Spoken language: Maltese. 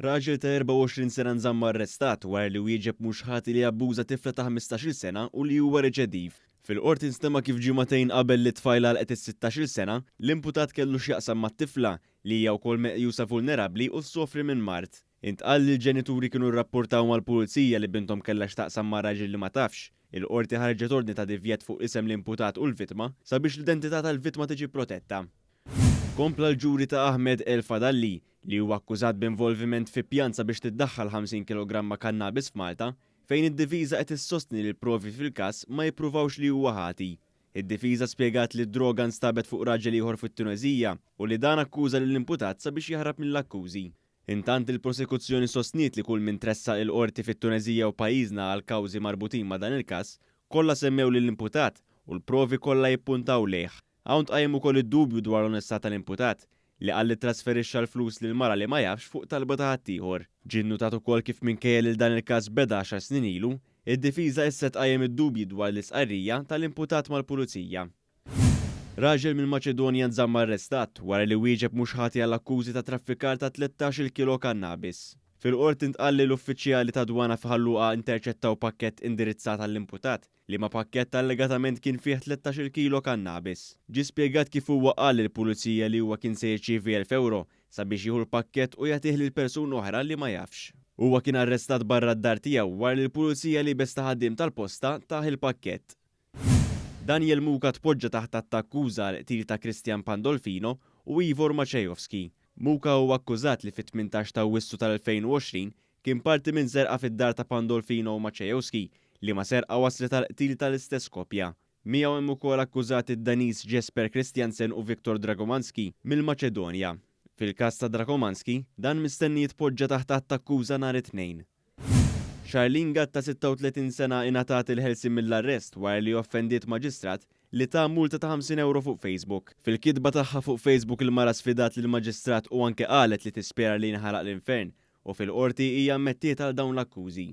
Raġel ta' 24 sena nżamm arrestat wara li wieġeb mhux ħati li abbuża tifla ta' 15-il sena u li huwa reċediv. Fil-Qorti nstema' kif ġimagħtejn qabel li t-tfajla għalqet is-sittax-il sena, l-imputat kellu x'jaqsam mat-tifla, li hija wkoll meqjusa vulnerabbli u ssofri minn mard. Intqal li l-ġenituri kienu rrapportaw mal-Pulizija li binthom kellha x'taqsam ma' raġel li ma tafx. Il-Qorti ħarġet ordni ta' divjett fuq isem l-imputat u l-vittma sabiex l-identità tal-vittma tiġi protetta. Kompla l-ġuri ta' Ahmed El Fadalli, li huwa akkużat b'involviment fi pjan sabiex tiddaħħal 50 kilogramma kannabis f'Malta, fejn id-difiża qed issostni li l-provi fil-każ ma jippruvawx li huwa ħati. Id-difiża spjegat li d-droga nstabet fuq raġel ieħor fit-Tuneżija u li dan akkuża lill-imputat sabiex jaħrab mill-akkużi. Intant il-prosekuzzjoni sostniet li kull min tressaq il-Qorti fit-Tuneżija u pajjiżna għal kawżi marbutin ma' dan il-każ, kollha semmew lill-imputat u l-provi kollha jippuntaw lejh. Hawn tqajjem ukoll id-dubju dwar l-onestà tal-imputat, li qal li ttrasferixxa l-flus lil mara li ma jafx fuq talba ta' ħaddieħor. Ġie nnutat ukoll kif minkejja lil dan il-każ beda għaxar snin ilu, id-difiża issa tqajjem id-dubji dwar l-istqarrija tal-imputat mal-Pulizija. Raġel mill-Maċedonja nżamm arrestat wara li wieġeb mhux ħati għal akkużi ta' traffikar ta' 13-il kilo kannabis. Fil-Qorti ntqal li l-uffiċjali tad-dwana f'Ħal Luqa interċettaw pakkett indirizzat għall-imputat, liema pakkett allegatament kien fih 13-il kilo kannabis. Ġie spjegat kif huwa qal lill-Pulizija li huwa kien se jirċievi 1,000 ewro sabiex jieħu l-pakkett u jagħtih lil persuna oħra li ma jafx. Huwa kien arrestat barra d-dar tiegħu wara li l-Pulizija liebes ta' ħaddiem tal-posta tah il-pakkett. Daniel Muka tpoġġa taħt att ta' akkuża għall-qtil ta' Christian Pandolfino u Ivor Maciejowski. Muka huwa akkużat li fit-18 ta' Awwissu tal-2020 kien parti minn serqa fid-dar ta' Pandolfino u Maciejowski, liema serqa wasslet għall-qtil tal-istess koppja. Miegħu hemm ukoll akkużati d-Daniż Jesper Christiansen u Viktor Dragomanski mill-Maċedonja. Fil-każ ta' Dragomanski, dan mistenni jitpoġġa taħt att ta' akkuża nhar it-Tnejn. Charlene Gatt ta' 36 sena ingħatat il-ħelsien mill-arrest wara li offendiet maġistrat li ta multa ta' 50 ewro fuq Facebook. Fil-kitba tagħha fuq Facebook il-mara sfidat lill-maġistrat u anke qalet li tispera li jinħaraq l-infern u fil-Qorti hija ammettiet għal dawn l-akkużi.